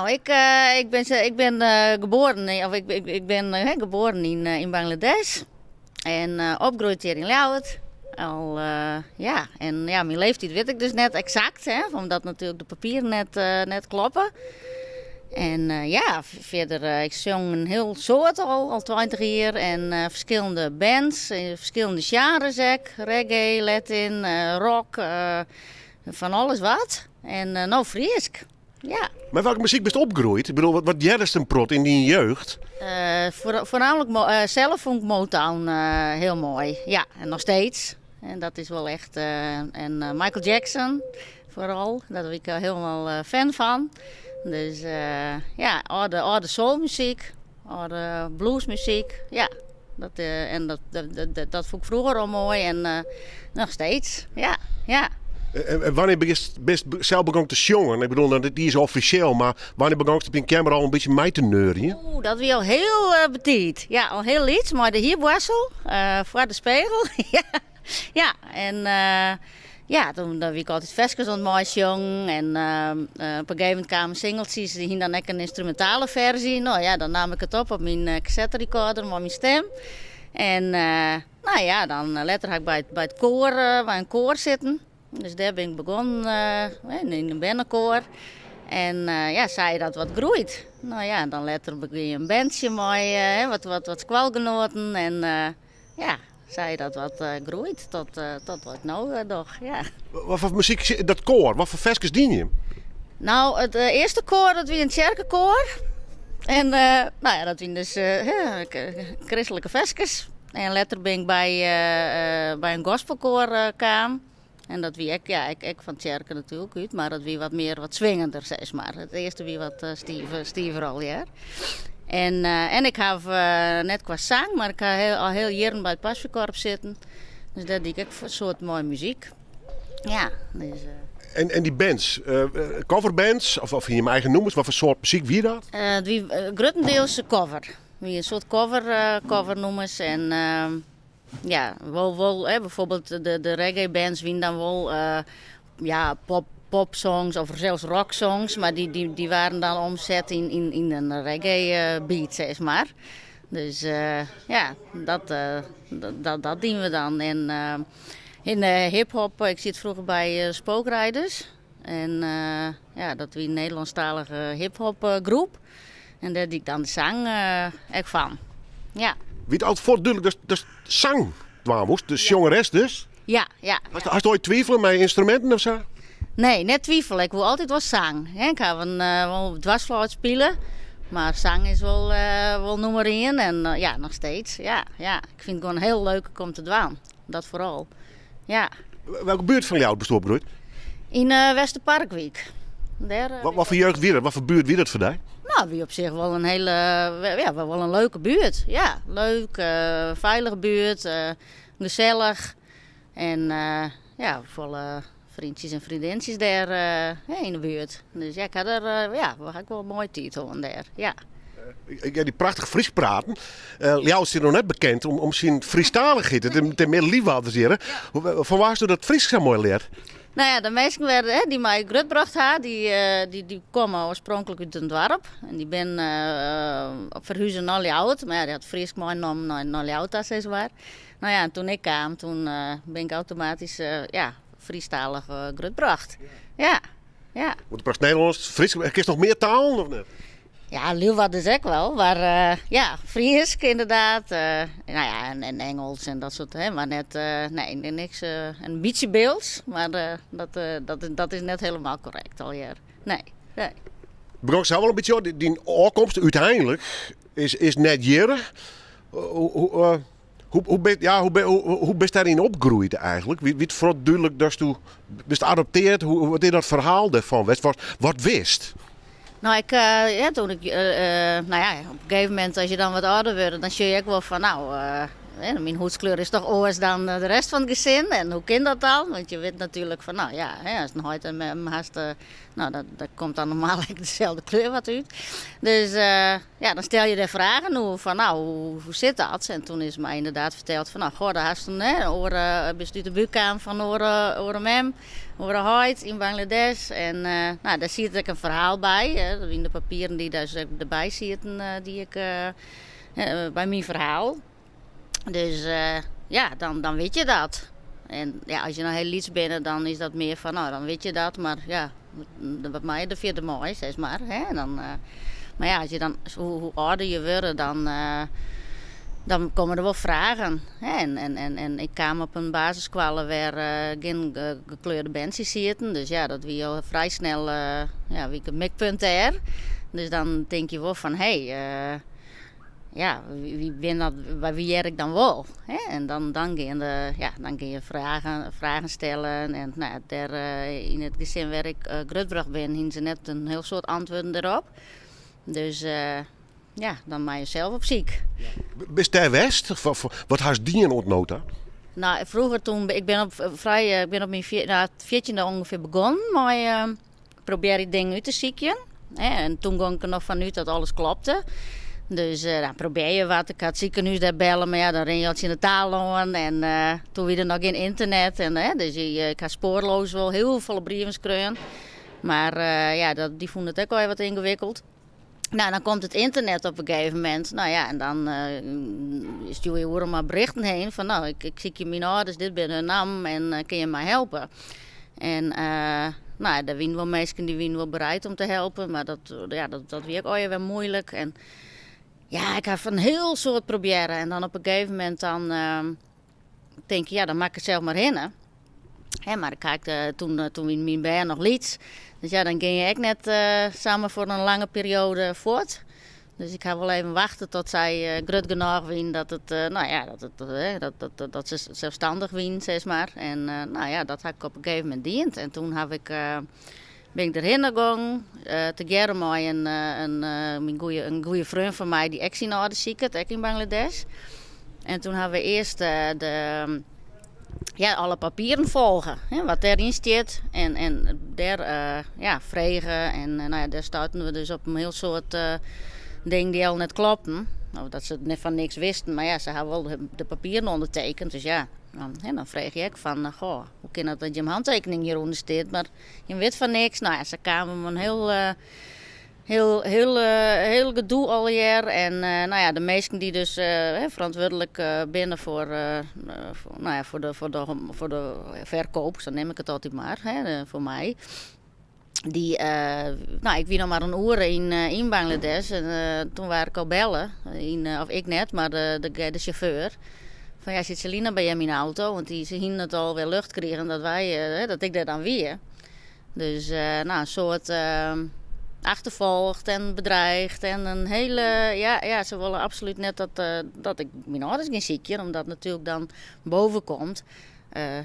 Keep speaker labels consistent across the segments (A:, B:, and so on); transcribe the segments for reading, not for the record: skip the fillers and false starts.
A: Nou, ik, ik bin, ik bin geboren, of ik, ik, ik bin geboren yn, yn Bangladesh. En opgroeid hjir yn Ljouwert. Al, ja, en ja, myn leeftiid wit ik dus net eksakt, hè, omdat natuerlik de papieren net, net kloppe. En ja, fierder, ik sjong in hiel soad al, al 20 jier. En ferskillende bands, ferskillende sjenres ek. Reggae, Latin, rock, fan alles wat. En no Frysk. Ja.
B: Mei welke muzyk bist opgroeid? Ik bedoel, wat heardest in protte yn dyn jeugd?
A: Foarnaamlik sels fûn ik Motown hiel moai. Ja, en noch steeds. En dat is wol echt. En Michael Jackson foaral, dêr wie ik hielendal fan fan. Dus ja, âlde, âlde soulmuzyk, âlde bluesmuzyk, ja. Dat, en dat, dat, dat fûn ik froeger al moai en noch steeds, ja, ja.
B: En wannear bist, bist sels begûn te sjongen? Ik bedoel, dat is offisjeel, mar wannear begûnst op dyn keamer al in bytsje mei te neuriën?
A: Oeh, dat wie al hiel uh, betiid. Ja, al hiel lyts, mei de hierboarsel uh, foar de spegel. ja, ja, en uh, ja, toen dan wie ik altyd ferskes oan it meisjongen. En op in gegeven momint kamen singeltsjes, dy hiene dan ek in ynstrumintale ferzje. No ja, dan naam ik it op op myn kassetterecorder mei myn stim. En no ja, dan letter ha ik by it, by it koar, by in koar sitten. Dus dêr bin ik begûn, yn in bernekoar. En ja, sa is dat wat groeid. No ja, en dan letter begjin je in bandsje mei wat, wat, wat skoalgenoaten. En ja, sa is dat wat groeid tot, tot wat ik no doch, ja.
B: Wat foar muzyk, dat koar, wat foar ferskes diene jim?
A: Nou, it earste koar, dat wie in tsjerkekoar. En no ja, dat wiene dus kristlike ferskes. En letter bin ik by, by in gospelkoar kaam. En dat wie ek, ja, ek, ek fan tsjerke natuerlik út, mar dat wie wat mear wat swingender, sis mar. It earste wie wat stiver, stiver allegear. En, en ik haw net kwa sang, mar ik ha hiel, al hiel jierren by it Pasjekorps sitten. Dus dêr die ik ek in soad mei muzyk. Ja, dus.
B: En, en dy bands, coverbands of, of hiene jim eigen nûmers? Wat foar soart muzyk wie dat?
A: It wie gruttendiels cover. It wie in soad cover, covernûmers en ja, wol, wol hè, bijvoorbeeld de, de reggae bands wiene dan wol ja, pop, popsongs of sels rocksongs, mar dy, dy, dy waarden dan omset yn, yn, yn in reggae beat, sis mar. Dus ja, dat, dat, dat diene we dan. En yn de hiphop, ik siet froeger by Spookrijders. En ja, dat wie in Nederlânsktalige hiphop groep. En dêr die ik dan de sang ek fan. Ja.
B: Wie it altyd fuort dúdlik datst sang dwaan woest? De sjongeres dus?
A: Ja, ja.
B: Hast oait twivele mei ynstruminten of sa?
A: Nee, net twivele. Ik woe altyd wol sang. Ik haw in, wol dwarsfluit spile, mar sang is wol, wol nûmer ien. En ja, noch steeds. Ja, ja. Ik fyn it gewoan hiel leuk om te dwaan. Dat foaral. Ja.
B: Welke buert fan Ljouwert bist opgroeid?
A: Yn Westerparkwyk.
B: Dêr, wat, wat foar jeugd wie dat? Wat foar buert wie dat foar dy?
A: Nou, wie op sich wol in hiele, ja, wol in leuke buert. Ja, leuk, feilige buert, gesellich. En ja, folle freontsjes en freondintsjes dêr yn de buert. Dus ja, ik ha der, ja, ha ik wol in moaie tiid hân dêr, ja.
B: Ik hear dy prachtich Frysk praten. Ljouwert stiet noch net bekend om syn Frysktalichheid. It binne mear Liwwadders hjir. Fan wa hasto dat Frysk sa moai leard?
A: Nou ja, de minsken dy't my grutbrocht ha, dy komme oarspronklik út in doarp. En dy binne ferhuze nei Ljouwert. Mar ja, dy hat Frysk meinommen nei Ljouwert ta, sis mar. Nou ja, en toen ik kaam, toen bin ik automatysk ja, Frysktalich grutbrocht. Ja, ja.
B: Want do praatst Nederlânsk, Frysk, kinst noch mear talen of net?
A: Ja, Liwwadders ek wol, mar ja, Frysk ynderdaad. Nou ja, en Ingelsk en dat soart, hè, mar net, nee, niks, in bytsje Bilts, mar dat, dat, dat is net hielendal korrekt allegear. Nee, nee.
B: Begûnst sels wol in bytsje, dyn ôfkomst úteinlik is, is net hjir. Hoe, hoe, hoe, ja, hoe, hoe bist dêryn opgroeid eigentlik? Wie it foaral dúdlik datsto bist adoptearre? Hoe, wat is dat ferhaal dêrfan? Wat, wat wist?
A: Nou, ik, ja, toen ik, nou ja, op in gegeven momint as je dan wat âlder wurde, dan sjoch je ek wol fan, nou, myn hûdskleur is toch oars dan de rest fan it gesin en hoe kin dat dan? Want je witte natuerlik fan, no ja, ast in heit en mem hast, no, dat komt dan normaal ek deselde kleur wat út. Dus ja, dan stel je dêr fragen oer fan, no, hoe sit dat? En toen is my ynderdaad ferteld fan, no, goh, do hast in oare, bist út de búk kaam fan in oare mem, oare heit yn Bangladesh. En no, dêr siet ek in ferhaal by, dat wiene de papieren dy't dus derby sieten, dy't ik by myn ferhaal. Dus ja, dan wit je dat. En ja, as je noch hiel lyts binne, dan is dat mear fan, no, dan wit je dat, mar ja, wat meie je der fierder mei, sis mar. Hè? Dan, mar ja, as je dan, hoe âlder je wurde, dan komme der wol fragen. Hè? En ik kaam op in basisskoalle wêr gjin gekleurde berntsjes sieten, dus ja, dat wie al frij snel, ja, wie ik it mikpunt dêr. Dus dan tink je wol fan, hé, ja, wie bin dat, by wie hear ik dan wol? Hè? En dan gean de, ja, dan gean je fragen stellen. En no ja, dêr yn it gesin wêr ik grutbrocht bin, hiene se net in hiel soad antwurden derop. Dus ja, dan moatte je sels op syk.
B: Bist dêr west? Wat hast dien oant no ta?
A: No, froeger toen, ik bin op frij, ik bin op myn no, fjirtjinde ûngefear begûn mei probearje dingen út te sykjen. En toen gong ik der noch fan út dat alles klopte. Dus dan probearje je wat. Ik ha it sikehûs dêr belle, mar ja, dan rin je al tsjin de taal oan. En toen wie der noch gjin ynternet. En, dus ik ha spoarloos wol hiel folle brieven skreaun. Mar ja, dy fûnen it ek al wat yngewikkeld. No, dan komt it ynternet op in gegeven momint. No ja, en dan stjoer je oeral mar berichten hinne fan no, ik sykje myn âlders, dit binne hun nammen en kinne je my helpe? En no ja, der wiene wol minsken dy wiene wol bereid om te helpen, mar dat, ja, dat wie ek allegear wer muoilik. En ja, ik ha in hiel soad probearre en dan op in gegeven momint dan tink je, ja, dan moat ik der sels mar hinne. Hè, mar ik ha ek, toen wiene myn bern noch lyts, dus ja, dan gean je ek net samar foar in lange perioade fuort. Dus ik ha wol even wachte tot sy grut genôch wiene dat it, no ja, dat it, dat, dat se selsstannich wiene, sis mar. En no ja, dat ha ik op in gegeven momint dien. En toen haw ik, bin ik derhinne gongen, tegearre mei in, myn goeie, in goeie freon fan my dy't ek syn âlders siket, ek yn Bangladesh. En toen hawwe we earst de, ja, alle papieren folge, hè, wat dêryn stiet. En dêr ja, frege en no ja, dêr stuiten we dus op in hiel soad dingen dy't al net klopten. Of dat se net fan niks wisten, mar ja, se hawwe wol de papieren ûndertekend. Dus ja, dan, hè, dan freegje je ek fan, goh, hoe kin dat dat jim hantekening hjirûnder stiet, mar jim wit fan niks. No ja, se kamen mei in hiel Hiel, hiel, hiel gedoe allegear. En no ja, de minsken dy't dus ferantwurdlik binne foar, no ja, foar de, foar de, foar de ferkeap, sa neam ik it altyd mar, hè, foar my. Dy, no, ik wie noch mar in oere yn Bangladesh en toen waard ik al belle, yn, of ik net, mar de, de sjauffeur. Fan ja, sit Selina by jim yn 'e auto? Want dy, se hiene it alwer lucht krigen dat wy, dat ik dêr dan wie. Dus no, in soad achterfolgd en bedreigd en in hiele, ja, ja, se wolle absolút net dat, dat ik myn âlders gean sykjen, omdat natuerlik dan boven komt,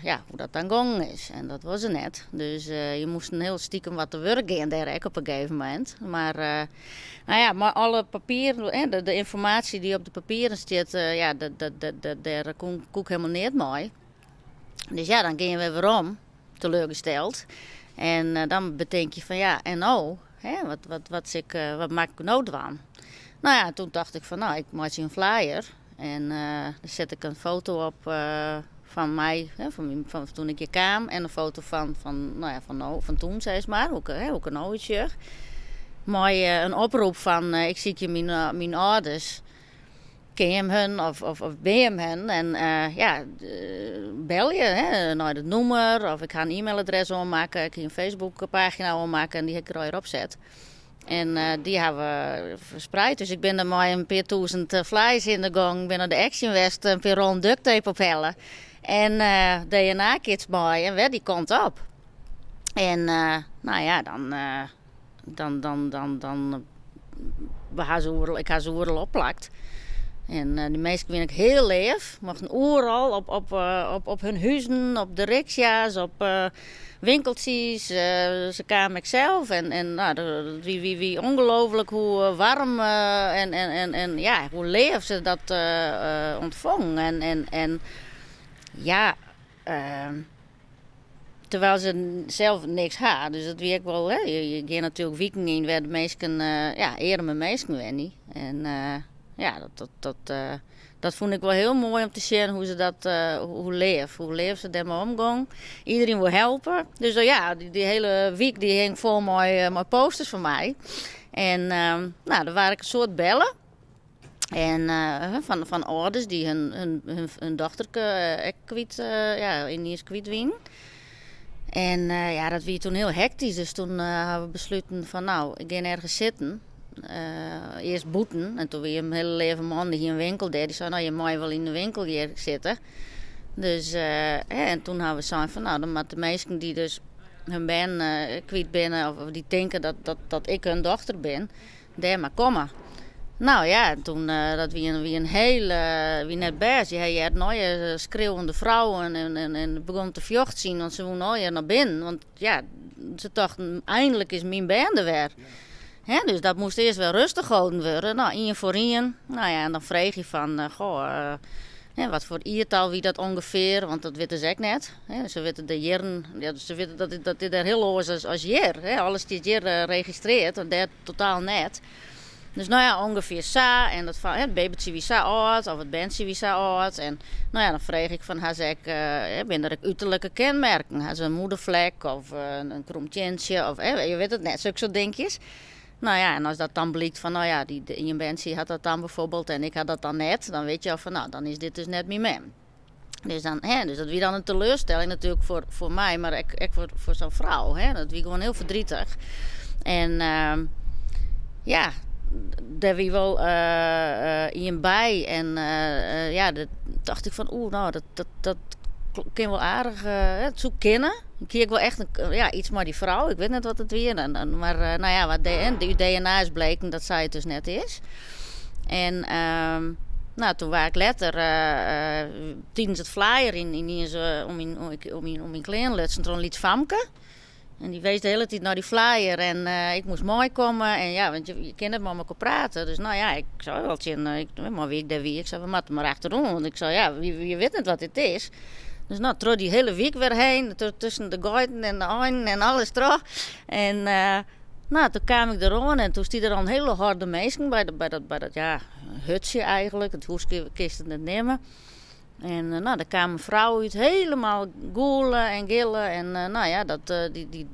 A: ja, hoe dat dan gongen is. En dat wolle se net. Dus je moasten hiel stikem wat te wurk gean dêr ek op in gegeven momint. Mar no ja, mei alle papieren, de ynformaasje dy't op de papieren stiet, ja, dêr koe ik helemaal neat mei. Dus ja, dan gean je wer werom. teleurgesteld. En dan betink je fan ja, en no? Hè, wat, wat, wat, ik, wat moat ik no dwaan? No ja, toen tocht ik fan no, ik meitsje in flyer. En dêr set ik in foto op fan my, hè, fan toen ik hjir kaam. En in foto fan, fan, no ja, fan no, fan toen sis mar, hoe ik, hè, hoe ik der no útsjoch. Mei in oprop fan ik sykje myn, myn âlders. Ken jim hun of, of, of bin jim hun? En ja, belje hè, nei dat nûmer of ik ha in e-mailadres oanmakke, ik hie in Facebookpagina oanmakke en dy ha ik der allegear op set. En dy ha we ferspreid. Dus ik bin der mei in pear tûzen flyers yn de gong, bin nei de Action west, in pear rollen duct tape ophelle en DNA-kits mei en wer dy kant op. En no ja, dan, dan, dan, dan, dan, we ha se oeral, ik ha se oeral opplakt. En dy minsken wiene ek hiel leaf, mochten oeral op, op, op, op hun huzen, op de riksja's, op winkeltsjes. Se kamen ek sels en, en nou, dat wie, wie, wie ongelooflik hoe waarm en, en, en, en ja, hoe leaf se dat ûntfongen. En, en, en ja, terwyl se sels niks ha. Dus dat wie ek wol, hè, je gean natuerlik wiken yn wêr't de minsken, ja, earme minsken wenje. En ja, dat, dat, dat, dat fûn ik wol hiel moai om te sjen hoe se dat, hoe leaf, hoe leaf se dêrmei omgongen. Iderien woe helpe. Dus ja, dy hiele wyk dy hing fol mei posters fan my. En nou, der waard ek in soad belle. En fan, fan âlders dy't hun, hun, hun, hun dochterke ek kwyt, ja, yniens kwyt wienen. En ja, dat wie toen hiel hektysk. Dus toen ha we besluten fan nou, ik gean ergens sitten. Earst bûten en toen wie in hiele leave man, dy hie in winkel dêr. Dy sei, nou, je meie wol yn de winkel hjir sitte. Dus, en toen ha we sein fan nou, dan moatte de minsken dy't dus hun bern kwyt binne of dy't tinke dat, dat, dat ik hun dochter bin, dêr mar komme. Nou ja, en toen, dat wie in, wie in hele, wie net bêst. Je hearden allegear skreeuwende frouwen en, en, en begûn te fjochtsjen, want se woene allegear nei binnen. Want ja, se tochten, einlik is myn bern der wer. Hè, dus dat moast earst wer rêstich holden wurde. Nou, ien foar ien. Nou ja, en dan freegje je fan, goh, hè, wat foar jiertal wie dat ûngefear? Want dat witte se ek net. Hè, se witte de jierren, ja, se witte dat, dat dit dêr hiel oars is as hjir. Hè. Alles stiet hjir registrearre, en dêr totaal net. Dus nou ja, ûngefear sa. En dat, hè, it babytsje wie sa âld, of it berntsje wie sa âld. En nou ja, dan frege ik fan, ha se ek, binne der ek uterlike kenmerken? Ha se in moedervlek of in krom teantsje? Of, hè, je witte it net, sokke soart dinkjes. Nou ja, en as dat dan blykt fan, nou ja, dy, ien berntsje hat dat dan bijvoorbeeld en ik ha dat dan net, dan wit je al fan, nou, dan is dit dus net myn mem. Dus, dan, hè, dus dat wie dan in teleurstelling natuerlik foar my, mar ek, ek foar sa'n frou. Hè. Dat wie gewoan hiel verdrietig. En ja, dêr wie wol ien by. En ja, dat tocht ik fan, oeh, nou, dat, dat, dat kin wol aardich, it soe kinne. Ik hie ek wol echt in, ja, iets mei dy frou, ik wit net wat it wie. En, mar nou ja, wat út DNA is bleken dat sy it dus net is. En nou, toen waard ik letter, tidens it flyerjen, yniens om myn, om myn klean lutsen troch in lyts famke. En dy wees de hiele tiid nei dy flyer en ik moast meikomme. En ja, want je kinne net mei mekoar prate. Dus nou ja, ik sei wol tsjin, mei wie ik dêr wie, ik sei, we moatte mar achteroan. Want ik sei, ja, je witte net wat dit is. Dus nou, troch dy hiele wyk wer heen, tusken de geiten en de einen en alles troch. En nou, toen kaam ik deroan en toen stie der al in hiele horde minsken by, by dat, by dat ja, hutsje eigentlik. It húske kinst it net neame. En nou, der kaam in frou út, helemaal gûle en gille. En nou ja, dat, dy, dy,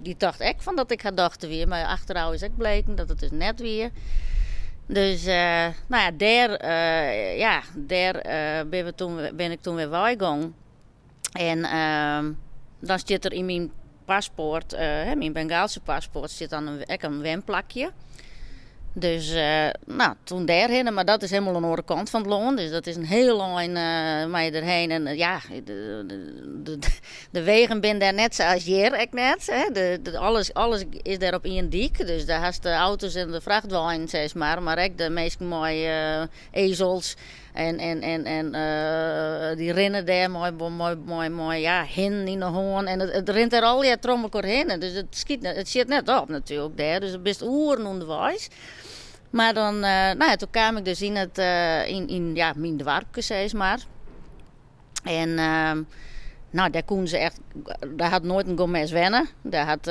A: dy tocht ek fan dat ik har dochter wie. Mar achterôf is ek bleken dat it dus net wie. Dus nou ja, dêr, ja, dêr bin, we toen, bin ik toen wer weigong. En dan stiet der yn myn paspoart, myn Bengaalske paspoart, stiet dan ek in wenplakje. Dus nou, toen dêrhinne, mar dat is helemaal oan de oare kant fan it lân. Dus dat is in hiel ein mei je derheen. En ja, de, de wegen binne dêr net sa as hjir, ek net. Hè. De, alles, alles is dêr op ien dyk. Dus dêr hast de auto's en de frachtweinen, sis mar. Mar ek de minsken mei ezels en, en, en, en dy rinne dêr mei, mei, mei, mei ja, hinnen yn 'e hân. En it rint dêr allegear troch mekoar hinne. Dus it, skiet, it sjit net op natuerlik dêr. Dus bist oeren ûnderweis. Mar dan, nou ja, toen kaam ik dus yn, it, yn, yn ja, myn doarpke, sis mar. En nou, dêr koenen se echt, dêr hat noait in Gomez wenne. Dêr hat,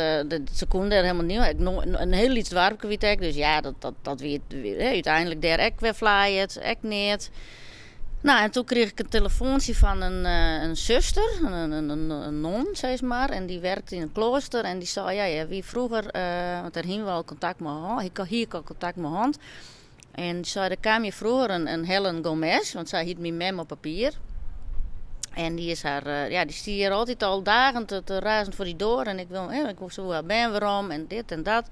A: se koenen dêr helemaal niet. In hiel lyts doarpke wie it ek. Dus ja, dat, dat, dat wie úteinlik dêr ek wer flyerd, ek neat. Nou, en toen krige ik in telefoantsje fan in suster, in, in non, sis mar. En dy werkte yn in kloaster. En dy sei, ja, ja, wie froeger, want dêr hiene we al kontakt mei hân, hie ik al kontakt mei hân. En dy sei, der kaam hjir froeger in Helen Gomez, want sy hiet myn mem op papier. En dy is har, ja, dy stie hjir altyd al dagen te razen foar dy doar. En ik wil, hè, ik soe har bern werom en dit en dat.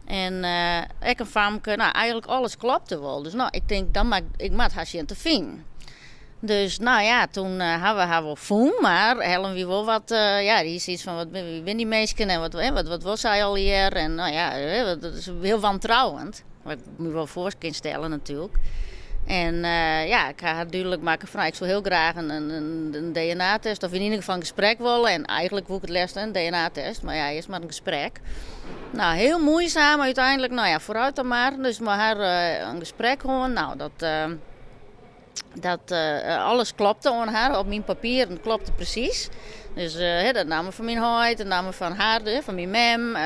A: En ek in famke, nou, eigentlik alles klopte wol. Dus nou, ik tink, dan moat ik moat har sjen te finen. Dus nou ja, toen ha we har wol fûn, mar Helen wie wol wat, ja, dy hie sayts fan, wat, wie binne dy minsken en wat, wat, wat wol sy allegear? En nou ja, dat is hiel wantrouwend. Wat ik my wol foar kin stelle natuerlik. En ja, ik ha har dúdlik makke fan, ik soe hiel graach in DNA-test of yn ieder gefal in gesprek wolle. En eigenlik woe ik it leafst in DNA-test, mar ja, earst mar in gesprek. No, hiel muoisaam úteinlik, no ja, foarút dan mar. Dus mei har in gesprek hân. No, dat, dat alles klopte oan har, op myn papieren klopte presys. Dus de namme fan myn heit, de namme fan har, fan myn mem,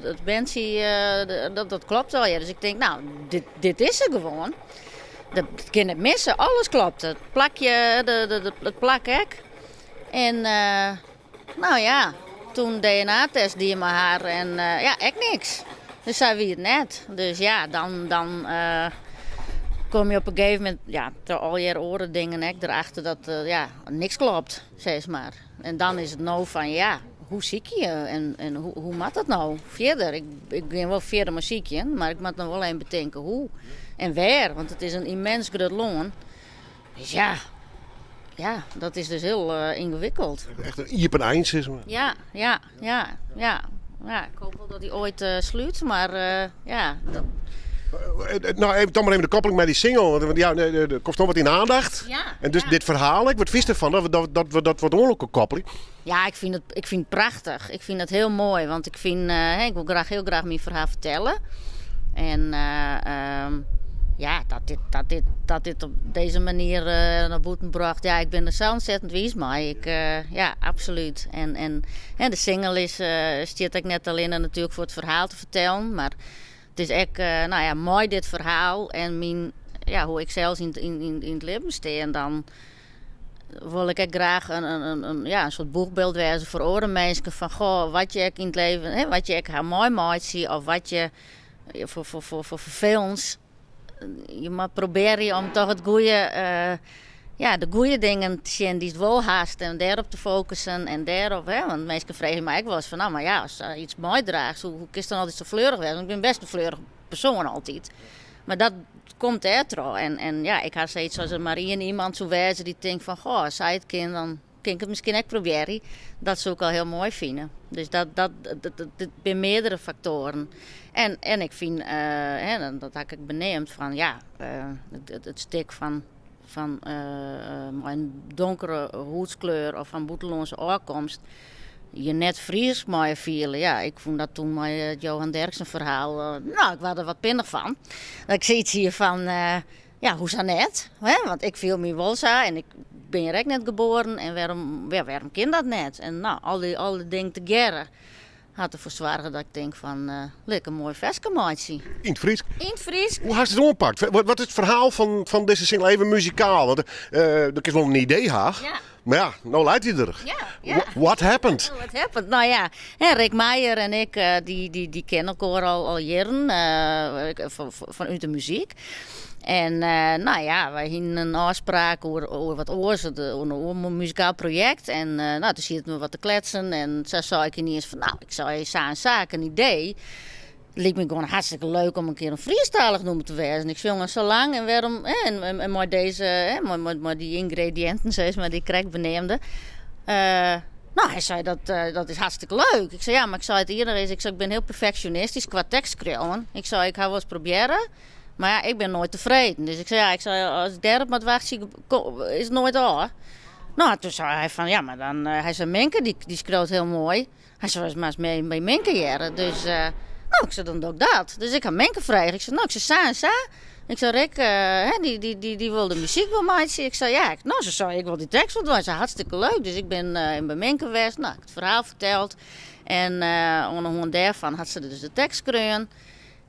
A: it berntsje, dat klopte allegear. Dus ik tink, no, dit, dit is se gewoan. Dat kin net misse, alles klopt. It plakje, it plak ek. En no ja, toen DNA-test dien mei har en ja, ek niks. Dus sy wie it net. Dus ja, dan, dan kom je op in gegeven momint, ja, troch allegear oare dingen ek derachter dat ja, niks klopt, sis mar. En dan is it no fan ja, hoe sykje je en hoe moat dat no fierder? Ik gean wol fierder mei sykjen, mar ik moat noch wol even betinke hoe en wêr, want it is in ymmens grut lân. Dus ja, ja, dat is dus hiel yngewikkeld.
B: Echt in iepen ein, sis mar.
A: Ja, ja, ja, ja. Ja, ik hoop wol dat dy oait slút, mar ja. Dat...
B: No, even, toch mar even de koppeling mei dy single. Want ja, der komt noch wat yn aandacht.
A: Ja,
B: En dus
A: ja.
B: dit ferhaal ek, wat fynst derfan dat we dat wat oan elkoar koppelje?
A: Ja, ik fyn it prachtich. Ik fyn it hiel moai, want ik fyn, hè, ik wol graach, hiel graach myn ferhaal fertelle. En ja, dat dit op dizze manier nei bûten brocht, ja, ik bin der sa ontzettend wiis mei. Ik, ja, absolút. En hè, de single is, stiet ek net allinne natuerlik foar it ferhaal te fertellen, mar it is ek, no ja, mei dit ferhaal en myn, ja, hoe ik sels yn it libben stean, dan wol ik ek graach in, ja, in soart boechbyld wêze foar oare minsken. Fan goh, wat je ek yn it leven, hè, wat je ek ha meimeitsje of wat je foar ferfelends. Je moat probearje om toch it goeie, ja, de goeie dingen te sjen dy'tst wol hast en dêrop te fokussen en dêrop, hè, want minsken freegje my ek wolris fan, no, mar ja, ast yts meidraachst, hoe kinst dan altyd sa fleurich wêze? Want ik bin bêst in fleurich persoan altyd. Mar dat komt dêrtroch. En ja, ik ha sayts as der mar ien iemand soe wêze dy't tinkt fan, goh, as sy it kin, dan kin ik it miskien ek probearje. Dat soe ik al hiel moai fine. Dus dat binne meardere faktoaren. En ik fyn, hè, dat ha ik ek beneamd, fan ja, it stik fan mei in donkere hûdskleur of fan bûtenlânske ôfkomst je net Frysk meie fiele. Ja, ik fûn dat toen mei it Johan Derksen ferhaal, no, ik waard der wat pinnich fan. Dat ik sayts hie fan, ja, hoesa net? Hè? Want ik fiel my wol sa en ik bin hjir ek net geboren en wêrom, ja, wêrom kin dat net? En no, al dy dingen tegearre hat derfoar soarge dat ik tink fan, lit ik in moai ferske meitsje.
B: Yn it Frysk?
A: Yn it Frysk.
B: Hoe hast it oanpakt? Wat is it ferhaal fan dizze single? Even muzikaal, want do kinst wol in idee ha.
A: Ja.
B: Mar ja, no leit hy der.
A: Ja, ja.
B: What happened?
A: What happened? No ja, hè, Rick Meijer en ik, dy kenne elkoar al jierren, fanút de muzyk. En no ja, wy hienen in ôfspraak oer wat oars, oer in oar muzikaal projekt. En no, toen sieten we wat te kletsen en sa sei ik yniens fan, no, ik sei sa en sa, ik in idee. It liket my gewoan hartstikke leuk om in kear in Frysktalich nûmer te wêzen. Ik sjong al sa lang en wêrom, hè, en mei dizze, hè, mei dy yngrediïnten, sis mar, dy't ik krekt beneamde. No, hy sei, dat is hartstikke leuk. Ik sei, ja, mar ik sei, it iennige is, ik sei, ik bin hiel perfeksjonistysk kwa tekstskriuwen. Ik sei, ik ha wolris probearre, mar ja, ik bin noait tefreden. Dus ik sei, ja, ik sei, as ik dêrop moat wachtsje, is it noait ôf. No, toen sei hy fan, ja, mar dan, hy sei, Minke, dy skriuwt hiel moai. Hy sei, moatst by Minke hearre. Dus, no, ik sei, dan doch ik dat. Dus ik ha Minke frege. Ik sei, no, ik sei, sa en sa. Ik sei, Rick, dy wol de muzyk wol meitsje. Ik sei, ja, no, se sei, ik wol dy tekst wol dwaan. Ik sei, hartstikke leuk. Dus ik bin by Minke west, no, ik it ferhaal ferteld. En oan de hân dêrfan hat se dus de tekst skreaun.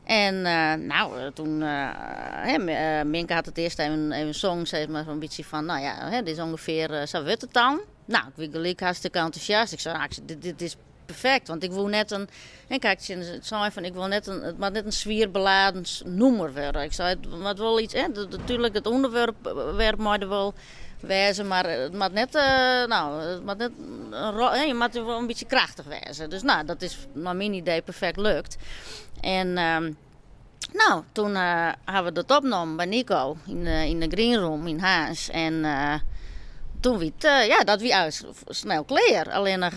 A: En no, toen, hè, Minke hat it earst even songen, sis mar, in bytsje fan, no ja, hè, dit is ûngefear, sa wurdt it dan. No, ik wie gelyk hartstikke entûsjast. Ik sei, no, dit is perfekt, want ik woe net in, hè, ik ha tsjin se sein fan, ik wol net in, it moat net in swier beladen nûmer wurde. Ik sei, it moat wol yts, hè, natuerlik it ûnderwerp mei der wol wêze, mar it moat net, no, it moat net, hè, je moatte wol in bytsje krachtich wêze. Dus no, dat is nei myn idee perfekt lukt. En no, toen ha we dat opnommen by Nico yn de Green Room yn Harns. En toen wie it, ja, dat wie eigentlik snel klear. Allinnich,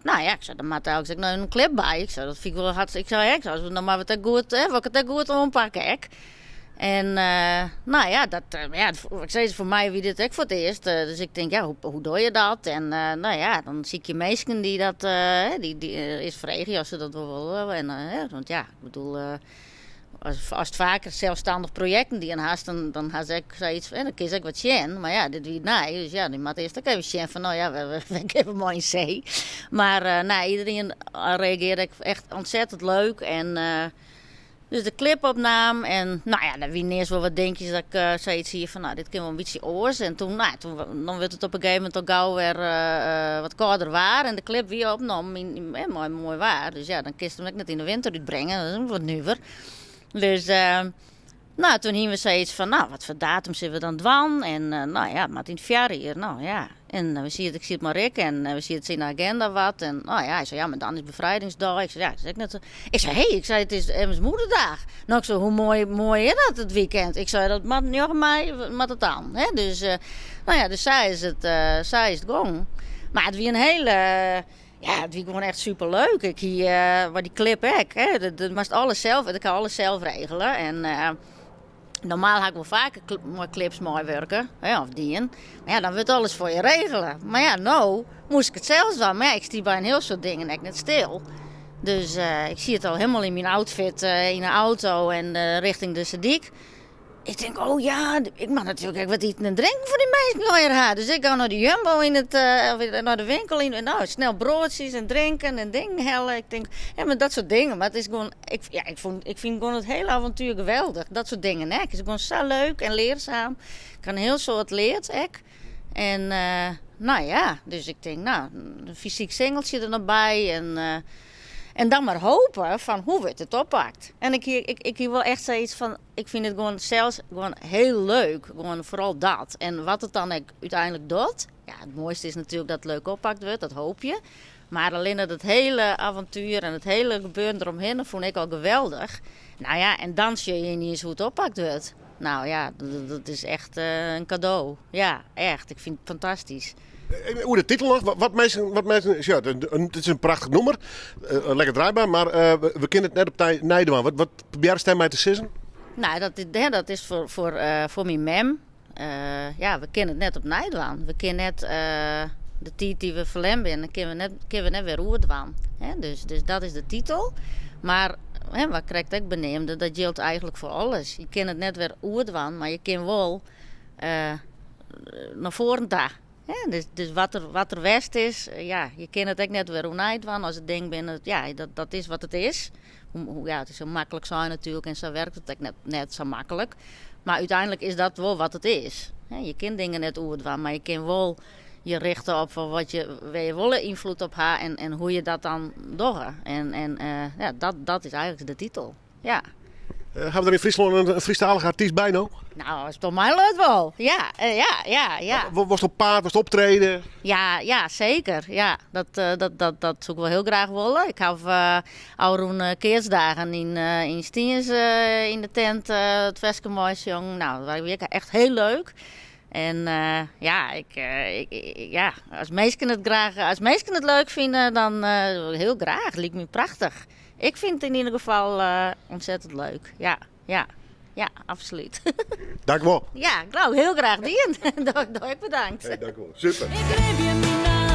A: no ja, ik sei, der moat eigentlik ek noch in klip by. Ik sei, dat fyn ik wol hartstikke, ik sei, ik sei, dan moatte we it ek goed, hè, wol ik it ek goed oanpakke ek. En no ja, dat, ja, ik sis, foar my wie dit ek foar it earst. Dus ik tink, ja, hoe doch je dat? En no ja, dan sykje je minsken dy't dat, dy't earst freegje oft se dat wol wolle. En, want ja, ik bedoel, ast faker selsstannich projekten dien hast, dan hast ek sayts fan, dan kinst ek wat sjen. Mar ja, dit wie nij, dus ja, dy moat earst ek even sjen fan, no ja, wêr kinne we mei yn see. Mar no, iderien reagearre ek echt ontzettend leuk. En dus de klip opnaam en no ja, der wienen earst wol wat dinkjes dat ik sayts hie fan, no, dit kin wol in bytsje oars. En toen, no ja, toen, dan wurdt it op in gegeven momint al gau wer wat kâlder waar. En de klip wie opnommen yn, mei moai waar. Dus ja, dan kinst him ek net yn de winter útbringe, dat is wat nuver. Dus no, toen hienen we sayts fan, no, wat foar datum sille we dan dwaan? En no ja, it moat yn it foarjier, no ja. En we sieten, ik siet mei Rick en we sieten yn de agenda wat. En no ja, hy sei, ja, mar dan is befrijdingsdei. Ik sei, ja, dat is ek net. Ik sei, hé, ik sei, it is Emmes moederdag. No, ik sei, hoe moai, moai is dat, it weekend? Ik sei, dat moat njoggen mei, moat it dan. Hè? Dus, no ja, dus sa is it, sa is it gongen. Mar it wie in hele, ja, it wie gewoan echt superleuk. Ik hie, mei dy klip ek, hè, dat moatst alles sels, ik ha alles sels regele. En normaal ha ik wol faker mei klips meiwurke, hè, of dien. Mar ja, dan wurdt alles foar je regele. Mar ja, no moast ik it sels dwaan. Mar ja, ik stie by in hiel soad dingen ek net stil. Dus ik siet al hielendal yn myn outfit yn de auto en richting de Sedyk. Ik tink, oh ja, ik moat natuerlik ek wat iten en drinken foar dy minsken allegear ha. Dus ik ga nei de Jumbo yn it, of nei de winkel yn, no, snel broadsjes en drinken en dingen helle. Ik tink, ja, mar dat soart dingen. Mar it is gewoan, ik, ja, ik fûn, ik fyn gewoan it hiele avontuer geweldich. Dat soart dingen ek. It is gewoan sa leuk en learzaam. Ik ha in hiel soad leard ek. En no ja, dus ik tink, no, in fysyk singeltsje der noch by. En, en dan mar hope fan hoe wurdt it oppakt. En ik hie, ik, ik hie wol echt sayts fan, ik fyn it gewoan sels gewoan hiel leuk. Gewoan foaral dat. En wat it dan ek úteinlik docht, ja, it moaiste is natuerlik dat it leuk oppakt wurdt, dat hoopje je. Mar allinne dat hiele avontuer en it hiele gebeuren deromhinne fûn ik al geweldich. No ja, en dan sjogge je yniens hoe't it oppakt wurdt. No ja, dat is echt in kado. Ja, echt. Ik fyn it fantastysk.
B: Oer de titel noch, wat minsken, wat minsken, ja, it is in prachtich nûmer, lekker draaiber, mar we kinne it net op nij dwaan. Wat, wat probearrest dêrmei te sizzen?
A: No, dat, dat is foar myn mem. Ja, we kinne it net opnij dwaan. We kinne net de tiid dy't we ferlern binne, kinne we net, kinne we net wer oerdwaan. Dus, dus dat is de titel. Mar wat ik krekt ek beneamde, dat jildt eigentlik foar alles. Je kinne it net wer oerdwaan, mar je kinne wol nei foaren ta. Dus, dus wat der, wat der west is, ja, je kinne it ek net wer oernij dwaan as it ding binne, ja, dat, dat is wat it is. Ja, it is hiel maklik sein natuerlik en sa werkt it ek net, net sa maklik. Mar úteinlik is dat wol wat it is. Je kinne dingen net oerdwaan, mar je kinne wol je richte op wat je, wêr je wol ynfloed op ha en, en hoe je dat dan dogge. En, en ja, dat, dat is eigentlik de titel. Ja.
B: Ha we der yn Fryslân in Frysktalige artyst by no?
A: No, as it oan my leit wol. Ja, ja, ja, ja.
B: Wolst op paad, wolst optrede?
A: Ja, ja, seker. Ja, dat, dat, dat, dat soe ik wol hiel graach wolle. Ik haw ôfrûne keatsdagen yn, yn Stiens yn de tent it ferske meisjongen. No, dat wie echt hiel leuk. En ja, ik, ja, as minsken it graach, as minsken it leuk fine, dan hiel graach. Liket my prachtich. Ik fyn it yn ieder gefal ontzettend leuk. Ja, ja, ja, absolút.
B: Dankjewol.
A: Ja, no, hiel graach dien. Dei, bedankt.
B: Hey, dankjewol. Super.
C: Ik libje myn